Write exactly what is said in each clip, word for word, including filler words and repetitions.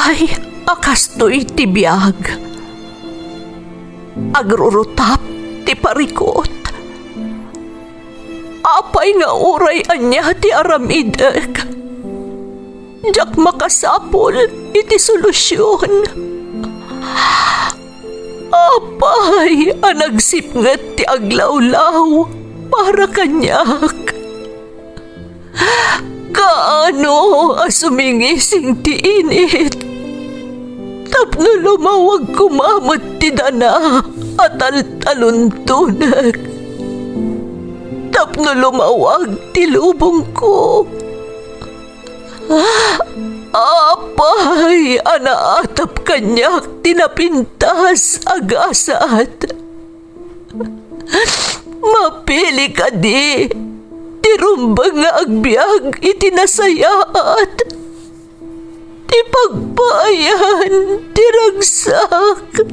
Ay, a kastoy ti biag. Agrurutap ti parikut. Apay nga uray ania ti aramidek, diak makasapul iti solusion. Apay a nagsipnget ti aglawlaw para kaniak? Kaano a sumingising ti init tapno lumawag koma met ti dana a taltaluntonek, tapno lumawag ti lubongko? Apay a naatap kaniak ti napintas a gasat? Mapili kadi ti rumbeng nga agbiag iti nasayaat, ti pagpaayan ti ragsak?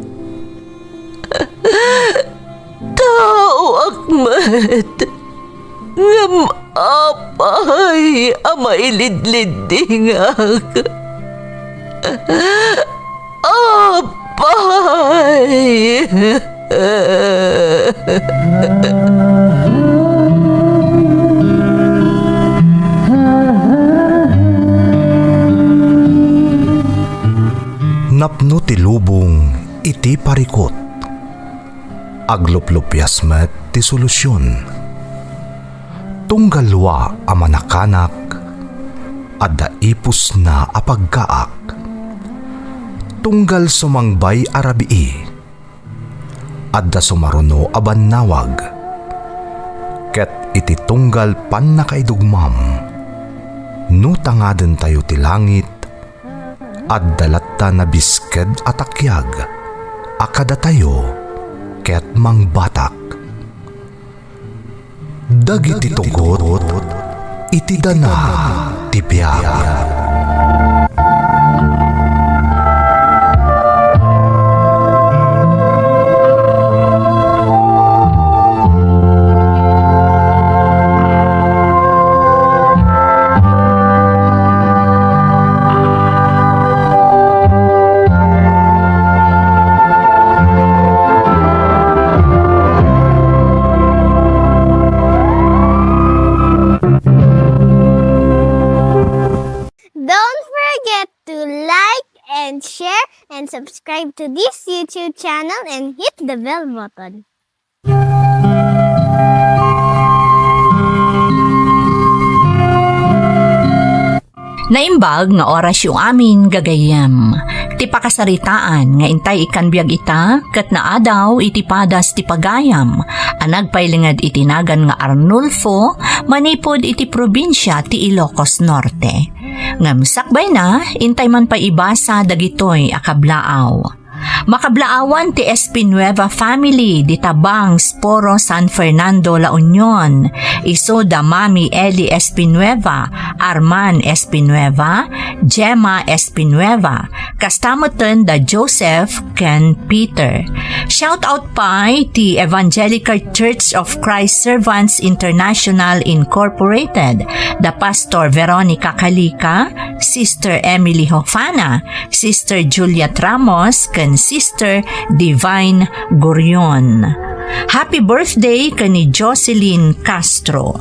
Taoak met, ngem apay a mailidliddingak? Apay! Napno ti lubong iti parikut. Agluplupias met ti solusion. Tunggal dua a manakanak, adda ipusna a pagkaak. Tunggal sumangbay a rabii, adda sumaruno a bannawag. Ket iti tunggal pannakaidugmam, no tangadentayo ti langit, adda latta nabisked a takiag a kadatayo ket mangbatak. Dagiti tugot iti dana ti biag. Don't forget to like and share and subscribe to this YouTube channel and hit the bell button. Naimbag nga orasyo amin, gagayyem. Ti pakasaritaan nga intay ikkan biag ita, ket naadaw iti padas ti pagayam a nagpailinged iti nagan nga Arnulfo manipud iti probinsia ti Ilocos Norte. Ngem sakbayna, intay man pay ibasa dagitoy a kablaaw. Makablaawan ti Espinueva family dita Bangs, Poro, San Fernando, La Union. Isu da Mami Eli Espinueva, Arman Espinueva, Gemma Espinueva, kasta metten da Joseph ken Peter. Shout out pay ti Evangelical Church of Christ Servants International Incorporated, da Pastor Veronica Calica, Sister Emily Hofana, Sister Juliet Ramos, ken Sister Divine Gurion. Happy birthday ken ni Jocelyn Castro.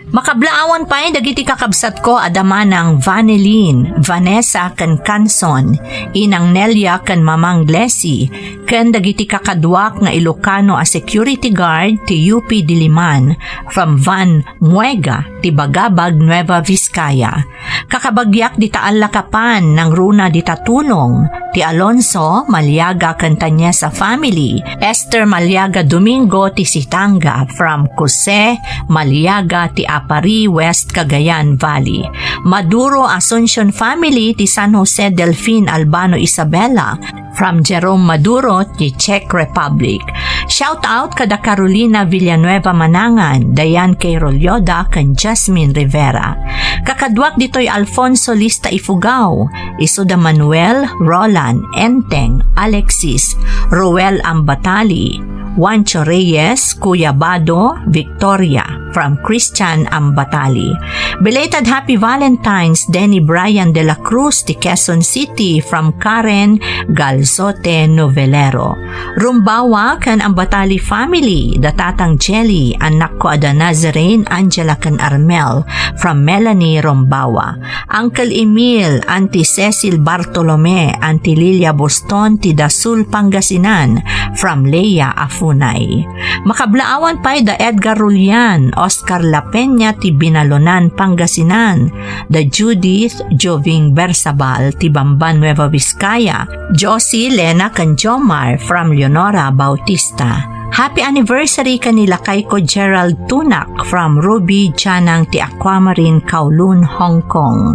Makablaawan pay dagiti kakabsatko a da manang Vanelin, Vanessa, ken Kanson, Inang Nelia, ken Mamang Glessy, ken dagiti kakaduak nga Ilocano a security guard ti U P Diliman, from Van Muega, ti Bagabag, Nueva Vizcaya. Kakabagiak dita Allakapan, nangruna dita Tulong, ti Alonso, Maliaga ken Tanyesa family, Esther Maliaga Domingo ti Sitanga, from Jose Maliaga ti Aparri, West Cagayan Valley, Maduro Asuncion family ti San Jose, Delfin Albano Isabela, from Jerome Maduro ti Czech Republic. Shout out kada Carolina Villanueva Manangan, Diane K. Rolyoda, ken Jasmine Rivera. Kakaduak ditoy Alfonso Lista Ifugao, isu da Manuel, Roland, Enteng, Alexis, Roel Ambatali, Juancho Reyes, Kuya Bado, Victoria, from Christian Ambatali. Belated Happy Valentine's, Denny Brian de la Cruz ti Quezon City from Karen Galzote Novelero. Rumbawa ken Ambatali family, da Tatang Jelly, anakko a da Nazarene, Angela ken Armel, from Melanie Rumbawa. Uncle Emil, Auntie Cecil Bartolome, Auntie Lilia Boston ti Dasul, Pangasinan, from Leia Afunay. Makablaawan pay da Edgar Rulian, Oscar La Peña ti Binalonan, Pangasinan, da Judith Joving Bersabal ti Bamban, Nueva Vizcaya, Josie, Lena, ken Jomar from Leonora Bautista. Happy anniversary ken ni lakayko Gerald Tunak from Ruby Janang ti Aquamarine, Kowloon, Hong Kong.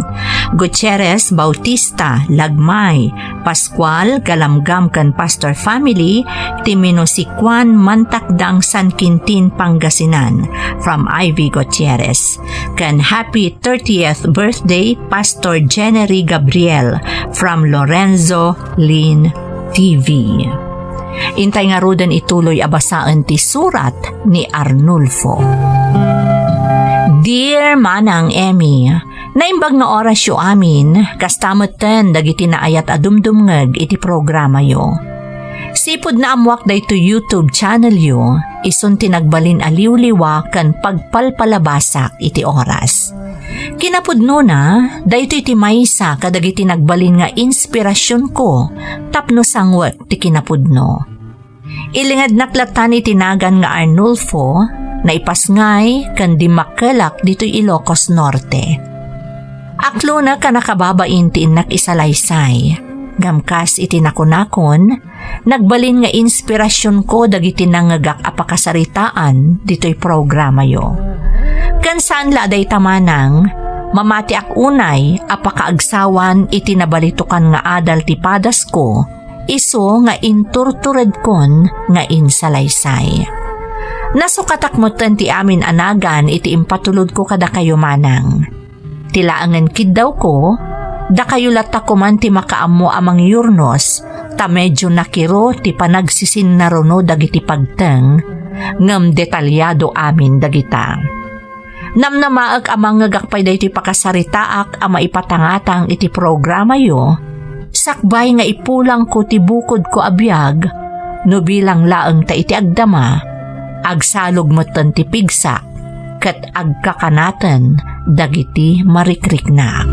Gutierrez, Bautista, Lagmay, Pascual, Galamgam ken Pastor family ti Minusikuan, Mantakdang, San Quintin, Pangasinan, from Ivy Gutierrez. Ken happy thirtieth birthday, Pastor Jennery Gabriel, from Lorenzo Lin T V. Intay ngaruden ituloy a basaen ti surat ni Arnulfo. Dear Manang Emmy, naimbag nga orasyo amin, kasta metten dagiti naayat a dumdumngeg iti programayo. Sipud naammoak daytoy YouTube channelyo, isun ti nagbalin a liwliwa ken pagpalpalabasak iti oras. Kinapudnona, daytoy ti maysa kadagiti nagbalin nga inspirasionko tapno sangwek ti kinapudno. Ilingednak latta iti nagan nga Arnulfo, naipasngay ken dimmakkelak ditoy Ilocos Norte. Aklonek a nakababain ti innak isalaysay, ngem kas iti nakunakon, nagbalin nga inspirasionko dagiti nangngegak a pakasaritaan ditoy programayo. Ken saan la a dayta, Manang, mamatiak unay a pakaagsawan iti nabalitokan nga adal ti padasko, isu nga inturturedkon nga insalaysay. Nasukatak metten ti amin a nagan iti impatulodko kadakayo, Manang. Ti laengen kiddawko, dakayo latta koman ti makaammo a mangyurnos, ta medio nakiro ti panagsisinnarunod dagiti pagteng, ngem detalyado amin dagita. Namnamaek a mangngegak pay daytoy pakasaritaak a maipatangatang iti programayo, sakbay nga ipulangko ti bukodko a biag, no bilang laeng ta iti agdama, agsalog metten ti pigsak ket agkakanaten dagiti marikriknak.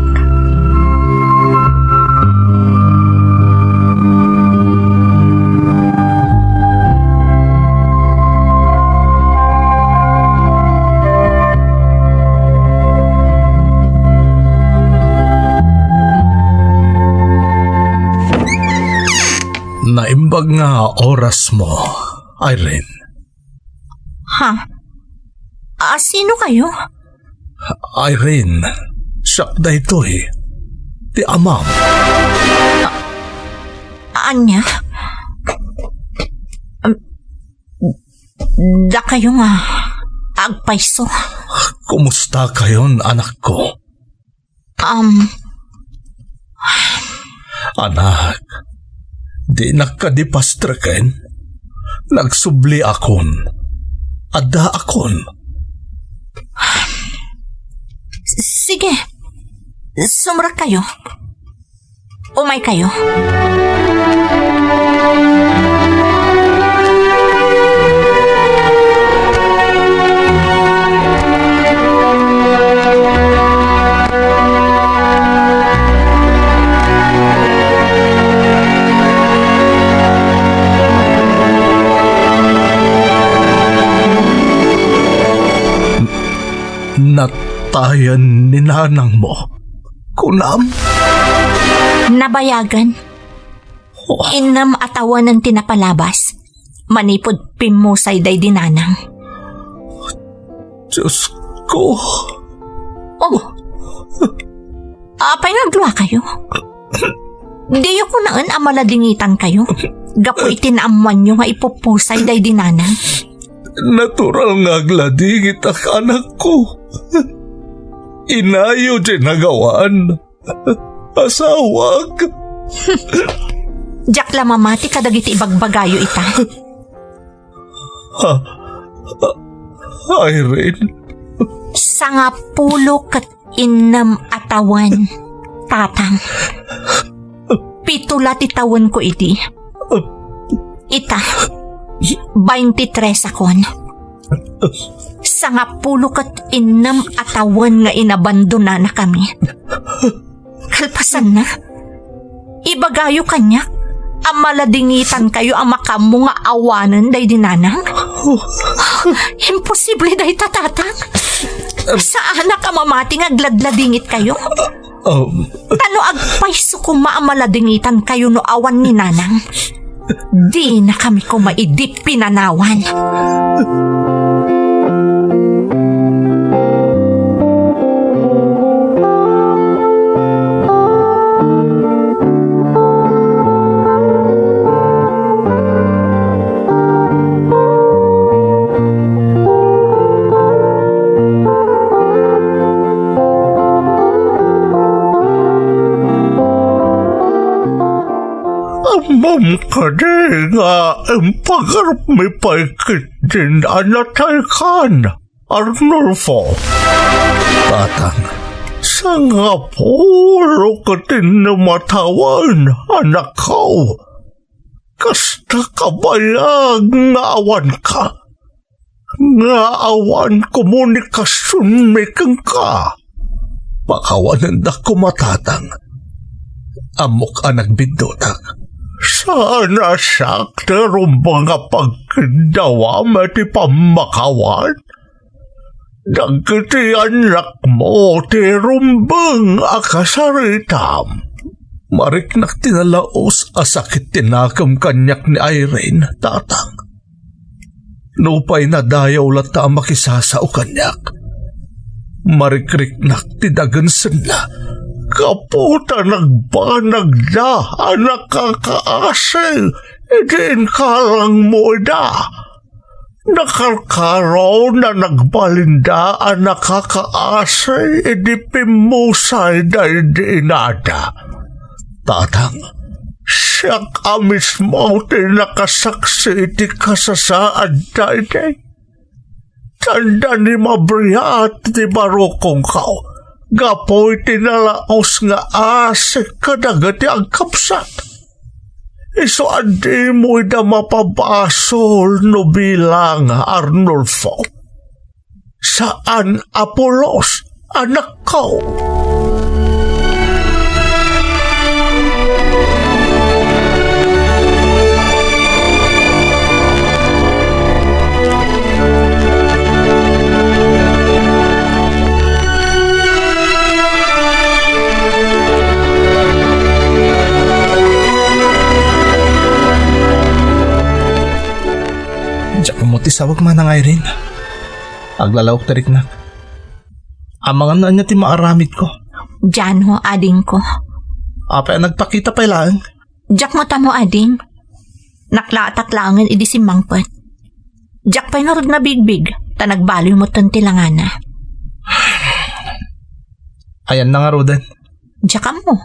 Naimbag nga oras mo, Irene. Ha? A, sino kayo? Irene, siak daytoy. Ti amam. Ania? Um, dakayo nga agpayso. Kumusta kayon, anakko? Um, Anak, dinak kadi pastreken? Nagsubliakon. Addaakon. Sige, sumrek kayo. Umay kayo. Natayen ni nanangmo, kunam? Nabayagen. Oh. Innem a tawenan ti napalabas manipud pimmusay daydi nanang. Diyos ko. Oh. Apay nga agluakayo? Diyo kunaen a maladingitan kayo gapu iti naammuanyo nga ipupusay daydi nanang? Natural nga agladingitak, anakko. Inayo ti nagawan. Asawak. Diak la mamati kadagiti ibagbagayo ita. Ha? Ha? Irene? Sangapulo ket innem a tawen, Tatang. Pito la ti tawenko idi. Ita, baintitres akon. Sangapulo ket innem a tawen nga inabandonanakami. Kalpasanna, ibagayo kaniak a maladingitankayo a makaammo nga awanen daydi nanang? Imposible dayta, Tatang. Saanak a mamati nga agladladingitkayo. Um, Ta no agpayso koma a maladingitankayo no awan ni nanang, dinakami koma idi pinanawan. Ammom kadi nga impagarupmi pay ketdin a nataykan, Arnulfo? Tatang, sangapulo ket innem a tawen, anakko. Kasta kabayag nga awanka, nga awan komunikasionmi kenka. Pakawanendak koma, Tatang. Ammok a nagbiddutak. Saan a siak ti rumbeng a pagkiddawam iti pammakawan? Dagiti annakmo ti rumbeng a kasaritam. Mariknak ti nalaus a sakit ti nakem kaniak ni Irene, Tatang. Nupay nadayaw latta a makisasao kaniak, marikriknak ti dagensenna gapu ta nagbanagda a nakakaasi idi inkalangmo ida. Nakarkaro a nagbalinda a nakakaasi idi pimmusay daydi inada. Tatang, siak a mismo ti nakasaksi iti kasasaad daydi. Tanda ni mabriat ti barukongko gapu iti nalaus nga asik kadagiti agkabsat. Isu a dimo ida mapabasol no bilang, Arnulfo. Saan a pulos, anakko. Diak ammo ti sawag, Manang Irene. Aglalawak ti riknak. Amangan no ania ti maaramidko. Diano, adingko. Apay a nagpakita pay laeng? Diak met ammo, ading. Naklaatak laengen idi simmangpet. Diak pay ngarud nabigbig, ta nagbaliw metten ti langana. Ayanna ngaruden? Diak ammo.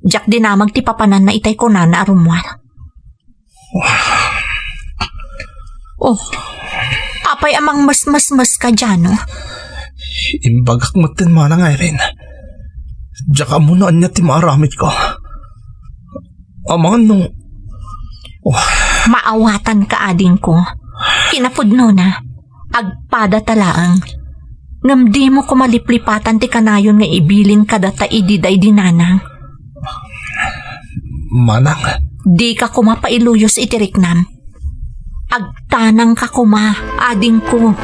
Diak dinamag ti papananna itay kunana a rummuar. Oh, apay a mangmasmasmaska, Diano? Imbagak metten, Manang Irene. Diak ammo no ania ti maaramidko. Amangan no, oh. Maawatanka, adingko. Kinapudnona, agpadata laeng. Ngem dimo koma liplipatan ti kanayon nga ibilin kadata idi daydi nanang. Manang. Dika koma pailuyos iti riknam. Agtanangka koma, adingko.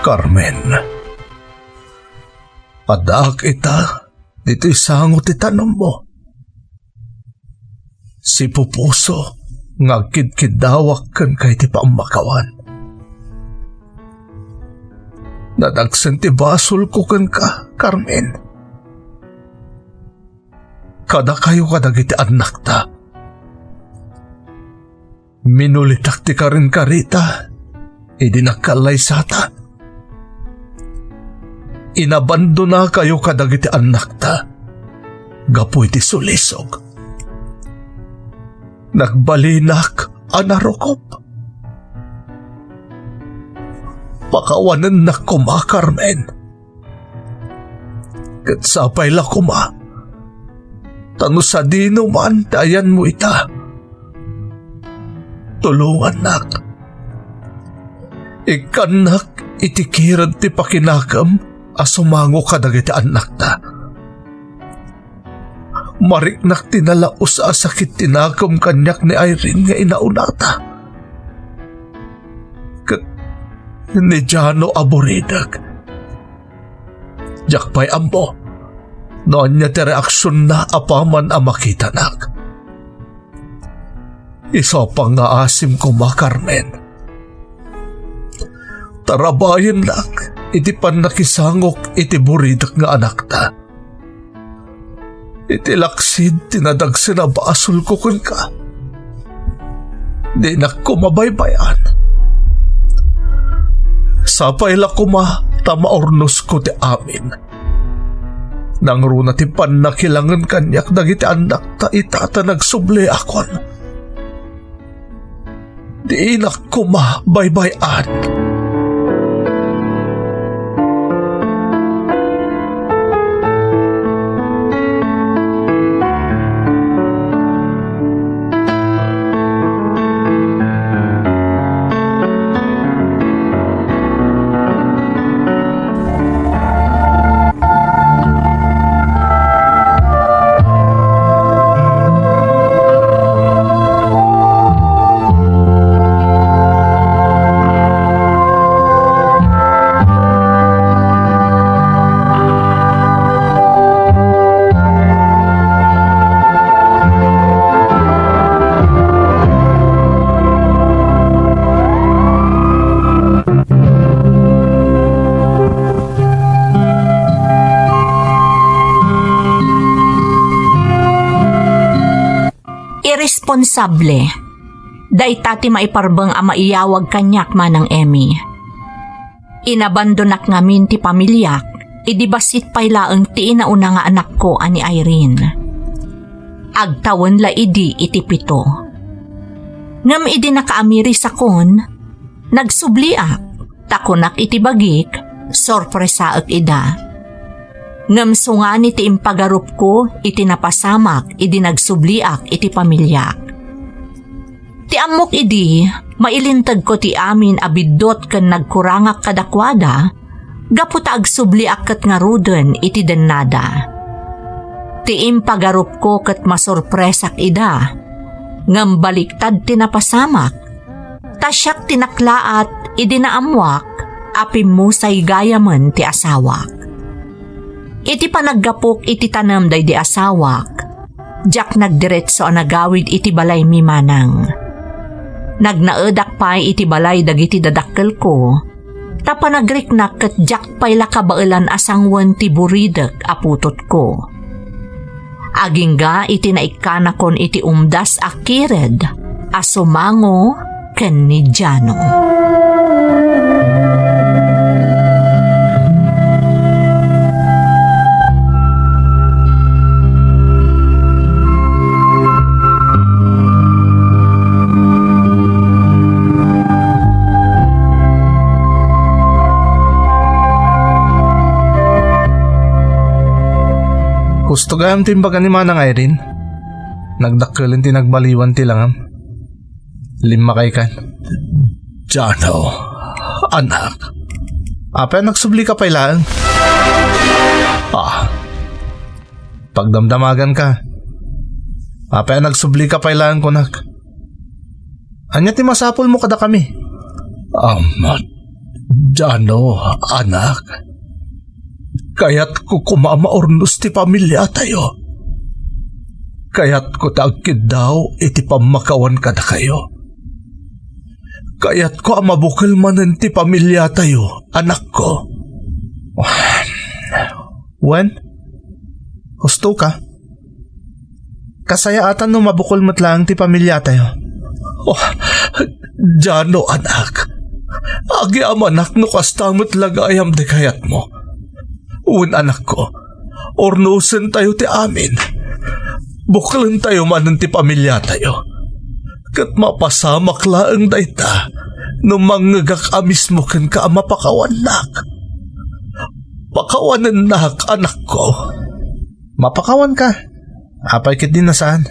Carmen, addaak ita ditoy sango ti tanemmo. Sipupuso nga agkidkiddawak kenka iti pammakawan. Nadagsen ti basolko kenka, Carmen. kadakayo kadagiti annakta. Minulitak ti karinkarita idi nagkallaysata. Inabandonakayo kadagiti annakta gapu iti sulisog. Nagbalinak a narukop. Pakawanennak koma, Carmen. Ket sapay la koma ta no sadino man ti ayanmo ita, tulongannak. Ikkannak iti kired ti pakinakem a sumango kadagiti annakta. Mariknak ti nalaus a sakit ti nakem kaniak ni Irene nga inaunata. Ket ni Jano a buridek. Diak pay ammo no ania ti reaksionna apaman a makitanak. Isu a pangngaasim koma, Carmen. Tarabayennak iti pannakisangok iti buridek nga anakta. Iti laksid ti nadagsen a basolko kenka, dinak koma baybay-an. Sapay la koma ta maurnosko ti amin. Nangruna ti pannakilangen kaniak dagiti annakta ita ta nagsubliakon. Dinak koma baybay-an. Irresponsable. Dayta ti maiparbeng a maiyawag kaniak, Manang Emmy. Inabandonak ngamin ti pamiliak idi bassit pay laeng ti inauna nga anakko a ni Irene. Agtawen la idi iti pito. Ngem idi nakaamirisakon, nagsubliak, ta kunak iti bagik, sorpresaek ida. Ngem sungani ti impagarupko iti napasamak idi nagsubliak iti pamiliak. Ti ammok idi, mailintegko ti amin a biddut ken nagkurangak kadakuada, gapu ta agsubliak ket ngaruden iti dennada. Ti impagarupko ket masurpresak ida, ngem baliktad ti napasamak, ta siak ti naklaat idi naammuak a pimmusay gayamen ti asawak. Iti panaggapok iti tanem daydi asawak, diak nagdiretso a nagawid iti balaymi manang. Nagnaedak pay iti balay dagiti dadakkelko, ta panagriknak ket diak pay la kabaelan a sanguen ti buridek a putotko. Agingga iti naikkanakon iti umdas a kired a sumango ken ni Jano. Husto gayam ti imbaga ni Manang Irene. Nagdakkelen ti nagbaliwan ti langam. Limmakay kan. Jano, anak. Apay a nagsublika pay laeng? Ah, pagdamdamaganka. Apay a nagsublika pay laeng kunak? Ania ti masapulmo kadakami? Ama, Jano, anak. Kayatko koma a maurnos ti pamiliatayo. Kayatko ta agkiddaw iti pammakawan kadakayo. Kayatko a mabukel manen ti pamiliatayo, anakko. Wen, husto ka. Kasayaatan no mabukol met laeng ti pamiliatayo. Oh, Jano, anak. Agyamanak no kasta met la gayam ti kayatmo. Wen, anakko, urnosentayo ti amin. Buklentayo manen ti pamiliatayo. Ket mapasamak laeng dayta no mangngegak a mismo kenka a mapakawannak. Pakawanennak, anakko. Mapakawanka? Apay ketdi no saan?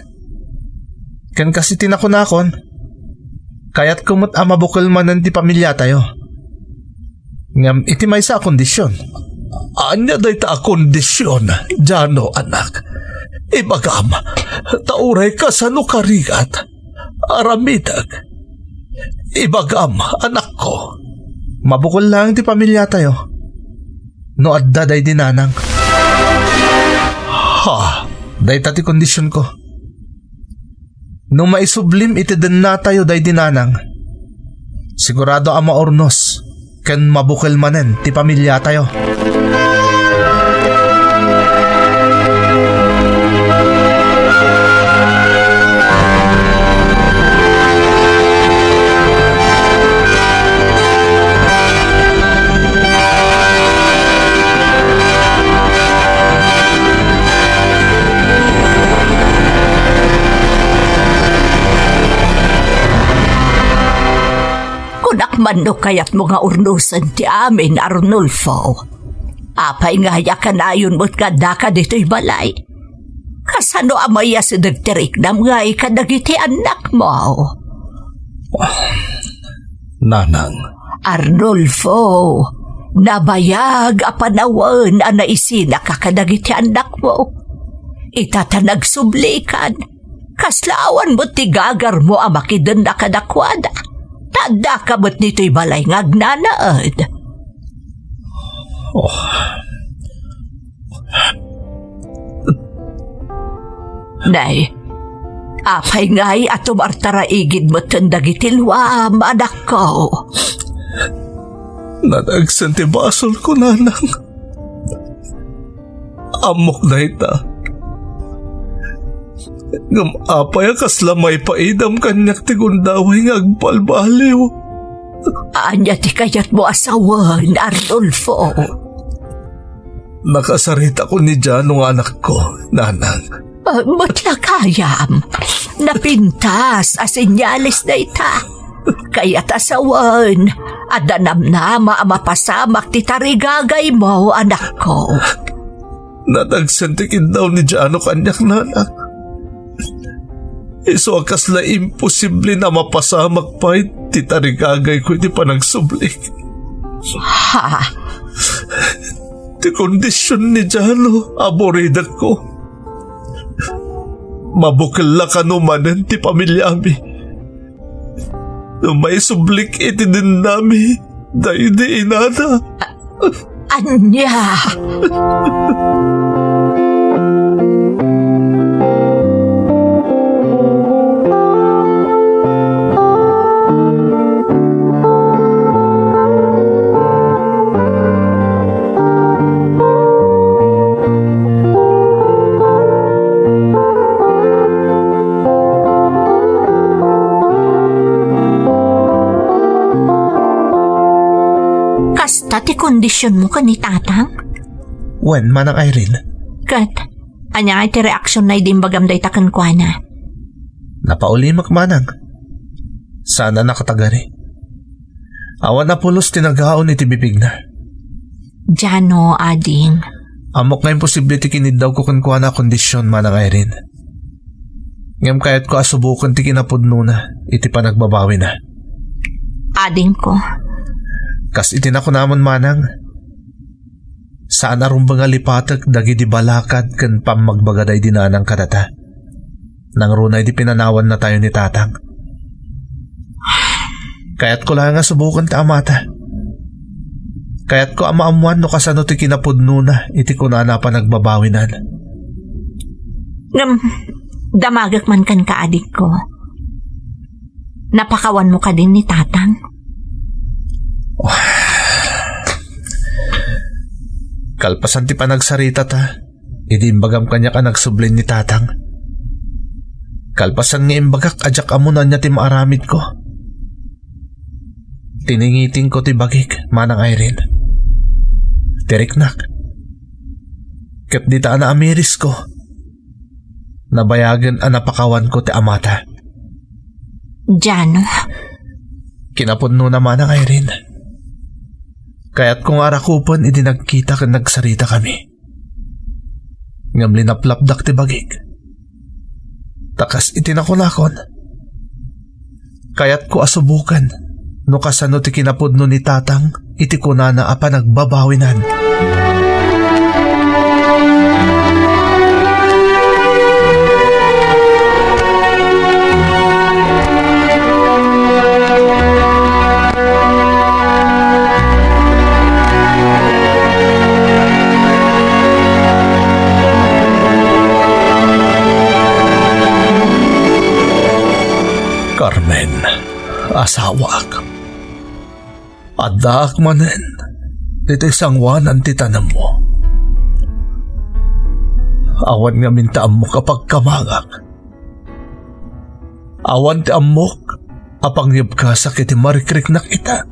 Ken kas iti nakunakon, kayatko met a mabukel manen ti pamiliatayo. Ngem iti maysa a kondision. Ania dayta a kondision, Jano, anak? Ibagam, ta uray kasano karigat, aramidek. Ibagam, anakko. Mabukel laeng ti pamiliatayo no adda daydi nanang. Ha? Dayta ti kondisionko. No maisublim iti dennatayo daydi nanang, sigurado a maurnos ken mabukel manen ti pamiliatayo. Kunak man no kayatmo nga urnosen ti amin, Arnulfo. Apay ngay a kanayon met nga addaka ditoy balay? Kasano a maiyasideg ti riknam ngay kadagiti annakmo? Nanang. Arnulfo, nabayag a panawen a naisinaka kadagiti annakmo. Ita ta nagsublikan, kasla awan met ti gagarmo a makidenna kadakuada, ta addaka met ditoy balay nga agnanaed. Oh. Nay, apay ngay a tumartaraigid metten dagiti luam, anakko? Nadagsen ti basolko, nanang. Ammok dayta. Ngem apay a kasla maipaidam kaniak ti gundaway nga agbalbaliw? Ania ti kayatmo a sawen, Arnulfo? Nakasaritakon ni Jano nga anakko, nanang. Ah, met la gayam. Napintas a senyales dayta. Kayat a sawen, adda namnama a mapasamak ti tarigagaymo, anakko. Nadagsen ti kiddaw ni Jano kaniak, nanang. Isu a kasla imposible a mapasamak pay ti tarigagayko iti panagsublik. Ha? Ti kondision ni Jano a buridekko. Mabukel la kano manen ti pamiliami no maisublik iti dennami daydi inana. Ania? Kasta ti kondisionmo ken ni Tatang? Wen, Manang Irene. Ket, ania ngay ti reaksionna idi imbagam dayta kenkuana? Napaulimek, Manang. Saan a nakatagari. Awan a pulos ti nagaon iti bibigna. Jano, ading. Ammok nga imposible ti kiniddawko kenkuana a kondision, Manang Irene. Ngem kayatko a suboken ti kinapudnona iti panagbabawina. Adingko. Kas iti nakunamon, Manang, saan a rumbeng a lipatek dagidi balakad ken pammagbaga daydi nanang kadata. Nangruna idi pinanawannatayo ni Tatang. Kayatko laeng a suboken ti amata. Kayatko a maammoan no kasano ti kinapudnona iti kunana a panagbabawinan. Ngem, damagek man kenka, adingko. Napakawanmo kadin ni Tatang? Kalpasan ti panagsaritata, idi imbagam kaniak a nagsubli ni Tatang, Kalpasan nga imbagak a diak ammo no ania ti maaramidko, tiningitingko ti bagik, Manang Irene. Ti riknak. Ket dita a naamirisko, nabayagen a napakawanko ti amata. Jano? Kinapudnona, Manang Irene. Kayatko nga arakupen idi nagkita ken nagsaritakami. Ngem linaplapdak ti bagik. Ta kas iti nakunakon, kayatko a suboken no kasano ti kinapudno ni Tatang iti kunana a panagbabawinan. Carmen, asawak, addaak manen ditoy sangoanan ti tanemmo. Awan ngamin ti ammok a pagkamangak. Awan ti ammok a pangyebkasak iti marikriknak ita.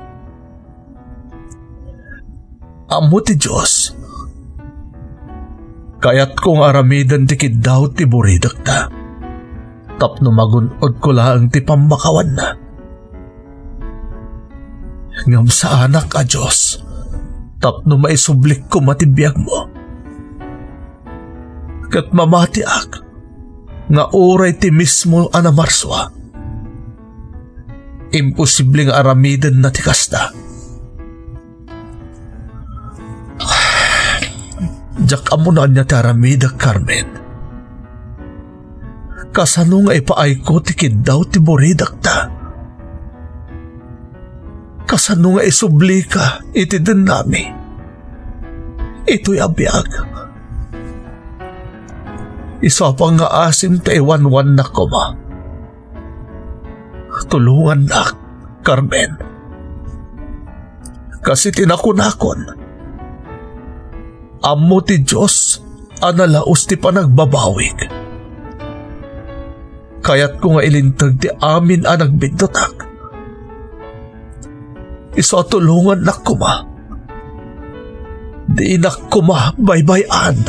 Ammo ti Dios, kayatko nga aramiden ti kiddaw ti buridekta tapno magun-odko laeng ti pammakawanna. Ngem saanak a Dios tapno maisublik koma ti biagmo. Ket mamatiak nga uray ti mismo a namarsua, imposible nga aramidenna ti kasta. Diak ammo no ania ti aramidek, Carmen. Kasano nga ipaayko ti kiddaw ti buridekta? Kasano nga isublika iti dennami? Itoy a biag, isu a pangngaasim ta iwanwannak koma. Tulongannak, Carmen. Kas iti nakunakon, ammo ti Dios a nalaus ti panagbabawik. Kayatko nga ilinteg ti amin a nagbiddutak. Isu a tulongannak koma. Dinak koma baybay-an.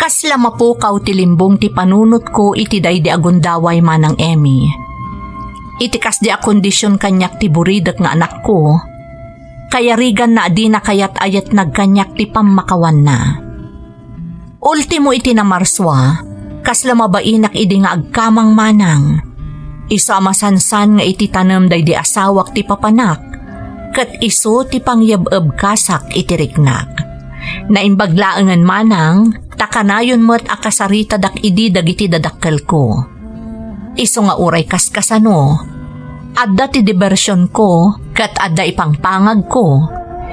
Kasla mapukaw ti limbong ti panunotko iti daydi a gundaway, Manang Emmy. Iti kasdi a kondision kaniak ti buridek nga anakko, kayariganna a dina kayat-ayatnag kaniak ti pammakawanna. Ultimo iti namarsua, kasla mabainak idi nga agkamang manang. Isu a masansan nga iti tanem daydi asawak ti papanak, ket isu ti pangyeb-ebkasak iti riknak. Naimbag laengen manang, ta kanayon met a kasaritadak idi dagiti dadakkelko. Isu nga uray kaskasano, adda ti dibersionko ket adda ipangpangagko,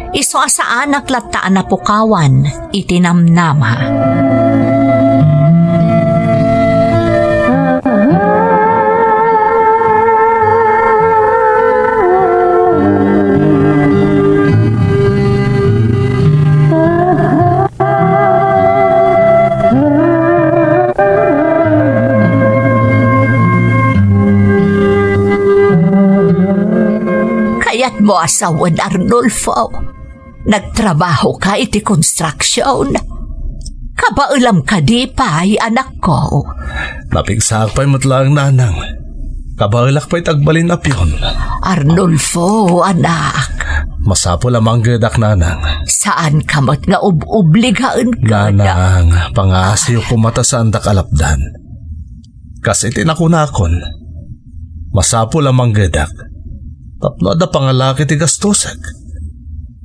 isu a saanak latta a napukawan iti namnama. Kayatmo a sawen, Arnulfo, nagtrabahoka iti construction. Kabaelam kadi pay, anakko? Napigsaak pay met laeng, nanang. Kabaelak pay ti agbalin a pion. Arnulfo, anak, Masapul a manggedak, Nanang. Saanka met nga ub-, obligaen ka. Nanang, pangaasiyo koma ta saandak a lapdan. Kas iti nakunakon, masapul a manggedak tapno adda pangalaki ti gastusek,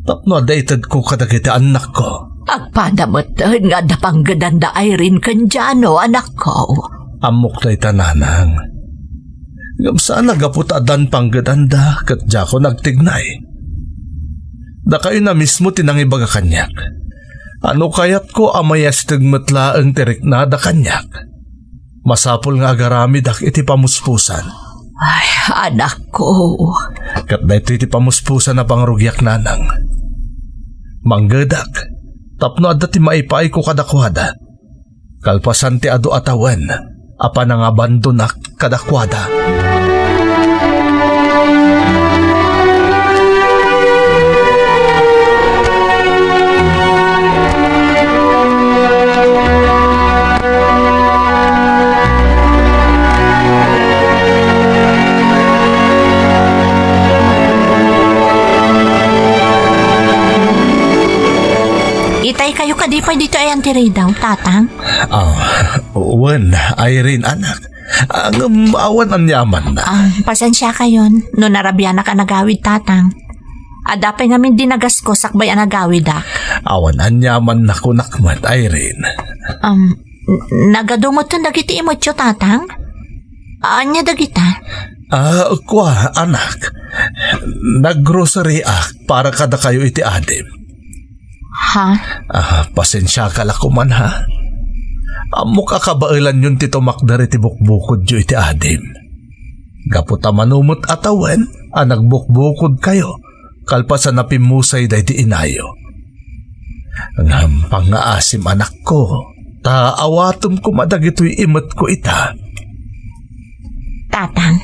tapno adda itedko kadagiti annakko. Agpada met nga adda panggedanda Irene ken Jano, anakko. Ammok dayta, Nanang. Ngem saan a gapu ta addan panggedanda ket diakon agtignay. Dakayo na mismo ti nangibaga kaniak. No kayatko a mayasteg met laeng ti riknada kaniak, masapul nga agaramidak iti pamuspusan. Ay, anakko. Ket daytoy ti pamuspusan a pangrugiak, Nanang. Manggedak tapno adda ti maipaayko kadakuada, kalpasan ti adu a tawen a panangabandonak kadakuada. Itay kayo kadi pay ditoy a Tiridaw, Tatang? Ah, wen, Irene, anak. Ah, ngem awan aniamanna. Ah, pasensiakayon no narabianak a nagawid, Tatang. Adda pay ngamin di nagaskusak sakbay a nagawidak. Awan aniamanna kunak met, Irene. Um, n-, nagadu metten dagiti imetyo, Tatang? Ania dagita? Ah, kua, anak. Naggrocery-ak para kadakayo iti adim. Ha? Ah, pasensiaka la koman, ha? Ammok a kabaelanyon ti tumakder iti bukbukodyo iti adim. Gapu ta mano met a tawen a nagbukbukod kayo kalpasan a pimmusay daydi inayo. Ngem pangngaasim, anakko, ta awatem koma dagitoy imetko ita. Tatang.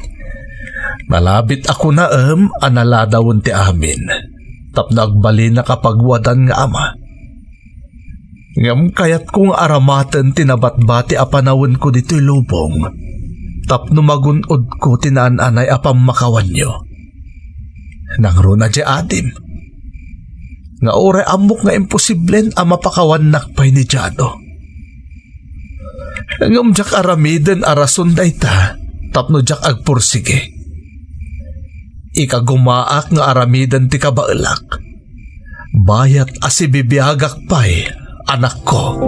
Nalabit a kunaem a naladawen ti amin tapno agbalinak a pagwadan nga ama. Ngem kayatko nga aramaten ti nabatbati a panawenko ditoy lubong tapno magun-odko ti naan-anay a pammakawanyo. Nangruna diay adim nga uray ammok nga imposiblen a mapakawannak pay ni Jano. Ngem diak aramiden a rason dayta tapno diak agpursigi. Ikagumaak nga aramiden ti kabaelak, bayat a sibibiagak pay, anakko.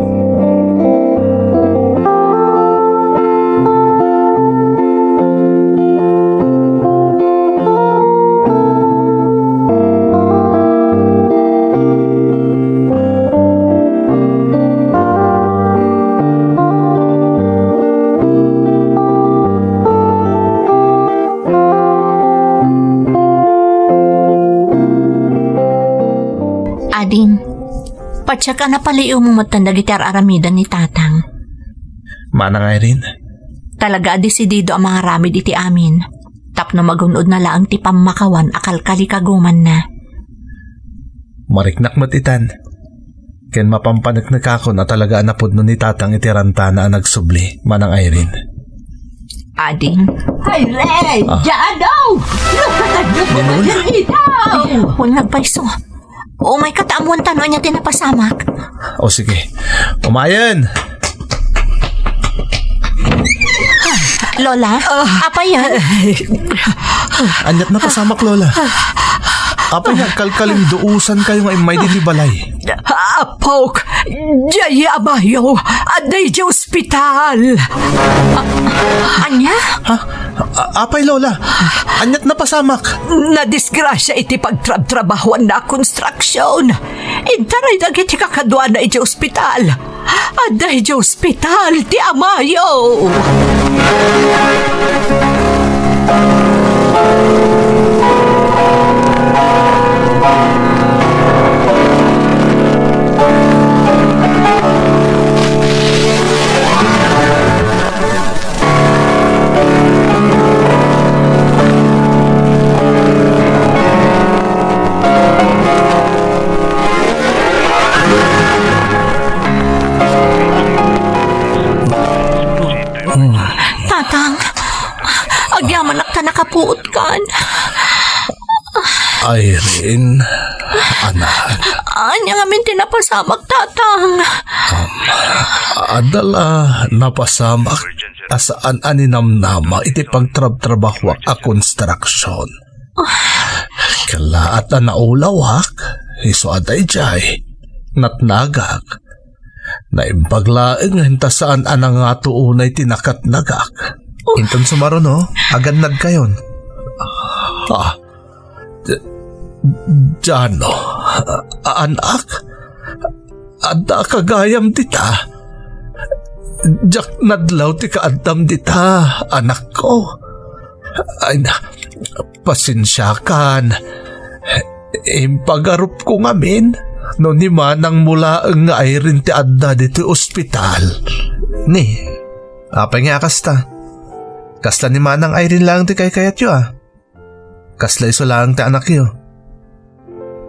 Adim, patiek a napaliiwmo metten dagiti ar-aramiden ni Tatang. Manang Irene. Talaga a desidido a mangaramid iti amin tapno magun-odna laeng ti pammakawan a kalkalikagumanna. Mariknak met itan. Ken mapanpaneknekakon a talaga a napudno ni Tatang iti rantana a nagsubli, Manang Irene. Adim. Ay, Rey! Ah. Jano! Lukatan niyo po Ninona. Dito! Ay, wen, nagpayso. Umayka ta ammoanta no ania ti napasamak. O, sige. Umayen! Lola, ah, apay yan? Aniat napasamak, Lola? Apay nga kalkalimduusan kayo nga immay ditoy balay? Apok, diay amayo, adda idiay ospital. A-, ania? Ha? A-, apay, Lola? Aniat napasamak? Nadisgrasya iti pagtrabtrabahoanna a konstruksion. Intaray dagiti kakaduana idiay ospital. Adda idiay ospital ti amayo. Tatang, agyamanak ta nakapuotkan. Irene, anak. Ania ngamin ti napasamak, Tatang? Um, adda la napasamak a saan a ninamnama iti pagtrabtrabahoak a konstruksion. Kallaat a naulawak, isu a daydiay, natnagak. Naimbag laeng ta saan a nangato unay ti nakatnagak. Inton sumaruno, agannadkayon. Ah, J-, Jano, a-, anak, adda ka gayam dita. Diak nadlaw ti kaaddam dita, anakko. Ay na, pasensiakan. Impagarupko ngamin no ni manangmo laeng nga Irene ti adda ditoy ospital. Ni, apay nga a kasta? Kasla ni Manang Irene laeng ti kaykayatyo, a? Kasla isu laeng ti anakyo.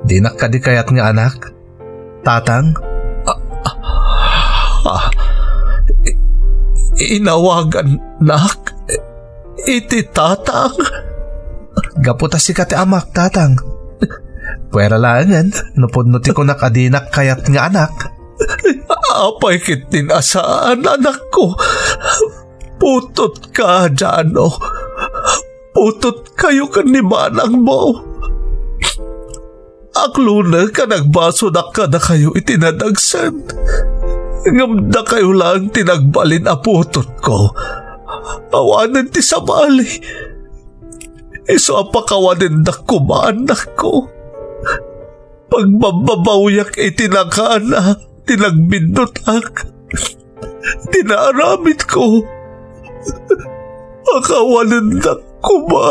Dinak kadi kayat nga anak? Tatang? Ah, ah, ah, i-, inawagannak iti tatang. Gapu ta sika ti amak, Tatang. Puera laengen no pudno ti kunak a dinak kayat nga anak. Apay ketdin a saan, anakko? Putotka, Jano. Putotkayo ken ni manangmo. Aklonek a nagbasodak kadakayo iti nadagsen. Ngem dakayo laeng ti nagbalin a putotko. Awanen ti sabali. Isu a pakawanendak koma, anakko. Pagbabbabawiak iti nakana ti nagbiddutak. Ti naaramidko, pakawanendak koma.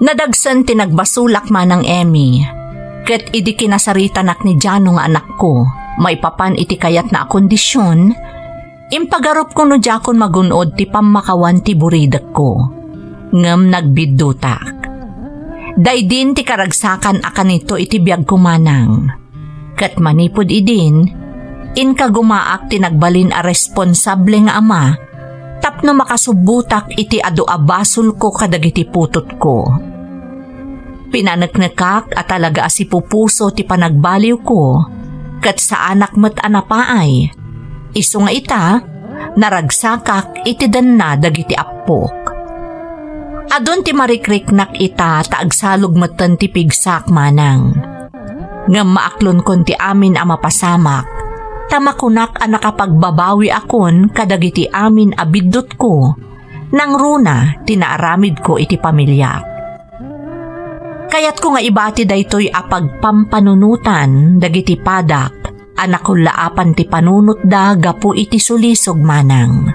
Nadagsen ti nagbasolak, Manang Emmy, ket idi kinasaritanak ni Jano nga anakko maipapan iti kayatna a kondision, impagarupko no diakon magun-od ti pammakawan ti buridekko. Ngem nagbiddutak. Daydin ti karagsakan a kanito iti biagko, Manang. Ket manipud idin, inkagumaak ti nagbalin a responsable nga ama tapno makasubbotak iti adu a basolko kadagiti putotko. Pinaneknekak a talaga a sipupuso ti panagbaliwko, ket saanak met a napaay. Isu nga ita, naragsakak iti denna dagiti appok. Adun ti marikriknak ita ta agsalog metten ti pigsak, Manang. Ngem maaklonkon ti amin a mapasamak, ta makunak a nakapagbabawiakon kadagiti amin a biddutko, nangruna ti naaramidko iti pamiliak. Kayatko nga ibati daytoy a pagpampanunotan dagiti padak a nakullaapan ti panunotda gapu iti sulisog, Manang.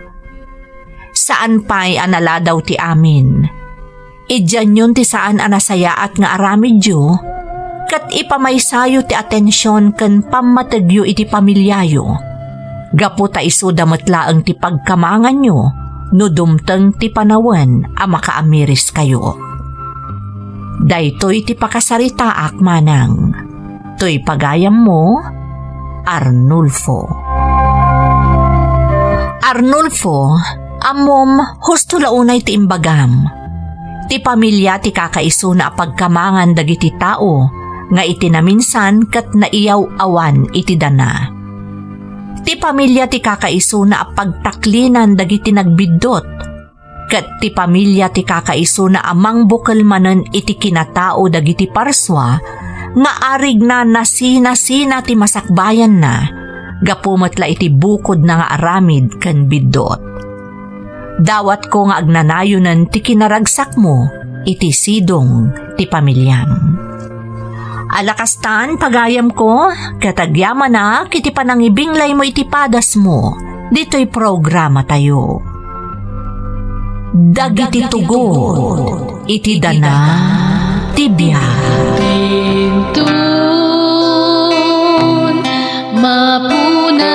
Saan pay a naladaw ti amin. Idianyon ti saan a nasayaat nga aramidyo, ket ipamaysayo ti atension ken pammategyo iti pamiliayo, gapu ta isuda met laeng ti pagkamanganyo no dumteng ti panawen a makaamiriskayo. Daytoy ti pakasaritaak, Manang. Toy pagayammo, Arnulfo. Arnulfo, ammom, husto la unay ti imbagam. Ti pamilia ti kakaisuna a pagkamangan dagiti tao nga iti naminsan ket naiyaw-awan iti dana. Ti pamilia ti kakaisuna a pagtaklinan dagiti nagbiddut, ket ti pamilia ti kakaisuna a mangbukel manen iti kinatao dagiti parsua nga arigna nasinasina ti masakbayanna, gapu met la iti bukodna nga aramid ken biddut. Dawatko nga agnanayonen ti kinaragsakmo iti sidong ti pamiliam. Ala kastan, pagayamko, ket agyamanak iti panangibinglaymo iti padasmo ditoy programatayo. Dagiti tugot iti dana ti biag. Tintun, mapuna